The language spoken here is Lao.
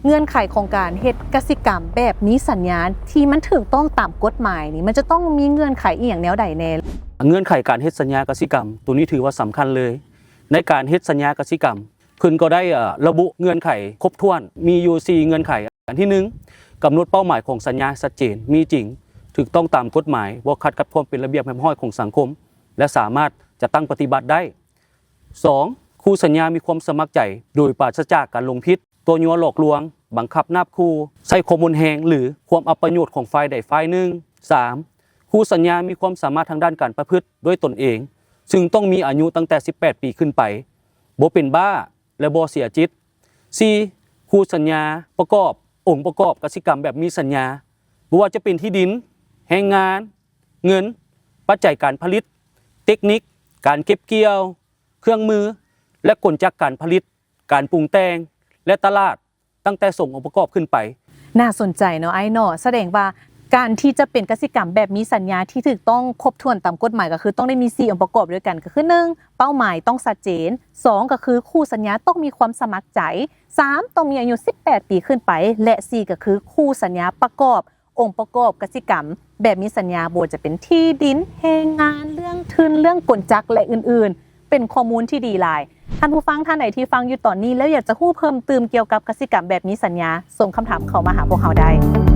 ເງື່ອນໄຂຂອງການເຮັດກະສິກຳແບບມີສັນຍາທີ່ມັນຖືກຕ້ອງຕາມກົດໝາຍນີ້ ມັນຈະຕ້ອງມີເງື່ອນໄຂອີ່ຫຍັງແນວໃດແດ່? ເງື່ອນໄຂການເຮັດສັນຍາກະສິກຳ ໂຕນີ້ຖືວ່າສຳຄັນເລີຍ. ໃນການເຮັດສັນຍາກະສິກຳ ເພິ່ນກໍໄດ້ ເອີ ລະບຸເງື່ອນໄຂຄົບຖ້ວນ ມີຢູ່ສີ່ເງື່ອນໄຂ. ອັນທີໜຶ່ງ ກຳນົດເປົ້າໝາຍຂອງສັນຍາໃຫ້ຊັດເຈນ ມີຈິງ, ຖືກຕ້ອງຕາມກົດໝາຍ, ບໍ່ຂັດກັບຄວາມເປັນລະບຽບຮຽບຮ້ອຍຂອງສັງຄົມ ແລະ ສາມາດຈັດຕັ້ງປະຕິບັດໄດ້. ສອງ ຄູ່ສັນຍາມີຄວາມສະໝັກໃຈ ໂດຍປາສະຈາກການລົງຜິດ, ຕົວະຍົວະຫຼອກລວງ, ບັງຄັບນາບຂູ່, ໃຊ້ຄວາມຮຸນແຮງ ຫຼື ຄວາມອັບປະໂຫຍດຂອງຝ່າຍໃດຝ່າຍໜຶ່ງ. ສາມ ຄູ່ສັນຍາມີຄວາມສາມາດທາງດ້ານການປະພຶດດ້ວຍຕົນເອງ, ຊຶ່ງຕ້ອງມີອາຍຸຕັ້ງແຕ່ສິບແປດປີຂຶ້ນໄປ, ບໍ່ເປັນບ້າ ແລະ ບໍ່ເສຍຈິດ. ສີ່ ຄູ່ສັນຍາປະກອບ ອົງປະກອບກະສິກຳແບບມີສັນຍາ, ບໍ່ວ່າຈະເປັນທີ່ດິນ, ແຮງງານ, ເງິນ, ປັດໄຈການຜະລິດ, ເຕັກນິກ, ການເກັບກ່ຽວ, ເຄື່ອງມື ແລະ ກົນຈັກການຜະລິດ, ການປຸງແຕ່ງ ແລະ ຕະຫຼາດ, ຕັ້ງແຕ່ສອງອົງປະກອບຂຶ້ນໄປ. ໜ້າສົນໃຈເນາະອ້າຍເນາະ. ສະແດງວ່າການທີ່ຈະເປັນກະສິກຳແບບມີສັນຍາທີ່ຖືກຕ້ອງຄົບຖ້ວນຕາມກົດໝາຍ ກໍຄືຕ້ອງໄດ້ມີສີ່ອົງປະກອບດ້ວຍກັນ ກໍຄື ໜຶ່ງ ເປົ້າໝາຍຕ້ອງຊັດເຈນ, ສອງ ກໍຄືຄູ່ສັນຍາຕ້ອງມີຄວາມສະໝັກໃຈ, ສາມ ຕ້ອງມີອາຍຸສິບແປດປີຂຶ້ນໄປ ແລະ ສີ່ ກໍຄືຄູ່ສັນຍາປະກອບ ອົງປະກອບກະສິກຳແບບມີສັນຍາ ບໍ່ວ່າຈະເປັນທີ່ດິນ, ແຮງງານ, ເລື່ອງທຶນ, ເລື່ອງກົນຈັກ ແລະ ອື່ນໆ. ເປັນຂໍ້ມູນທີ່ດີຫຼາຍ. ທ່ານຜູ້ຟັງທ່ານໃດທີ່ຟັງຢູ່ຕອນນີ້ ແລ້ວຢາກຈະຮູ້ເພີ່ມຕື່ມກ່ຽວກັບກະສິກຳແບບມີສັນຍາ, ສົ່ງຄຳຖາມເຂົ້າມາຫາພວກເຮົາໄດ້.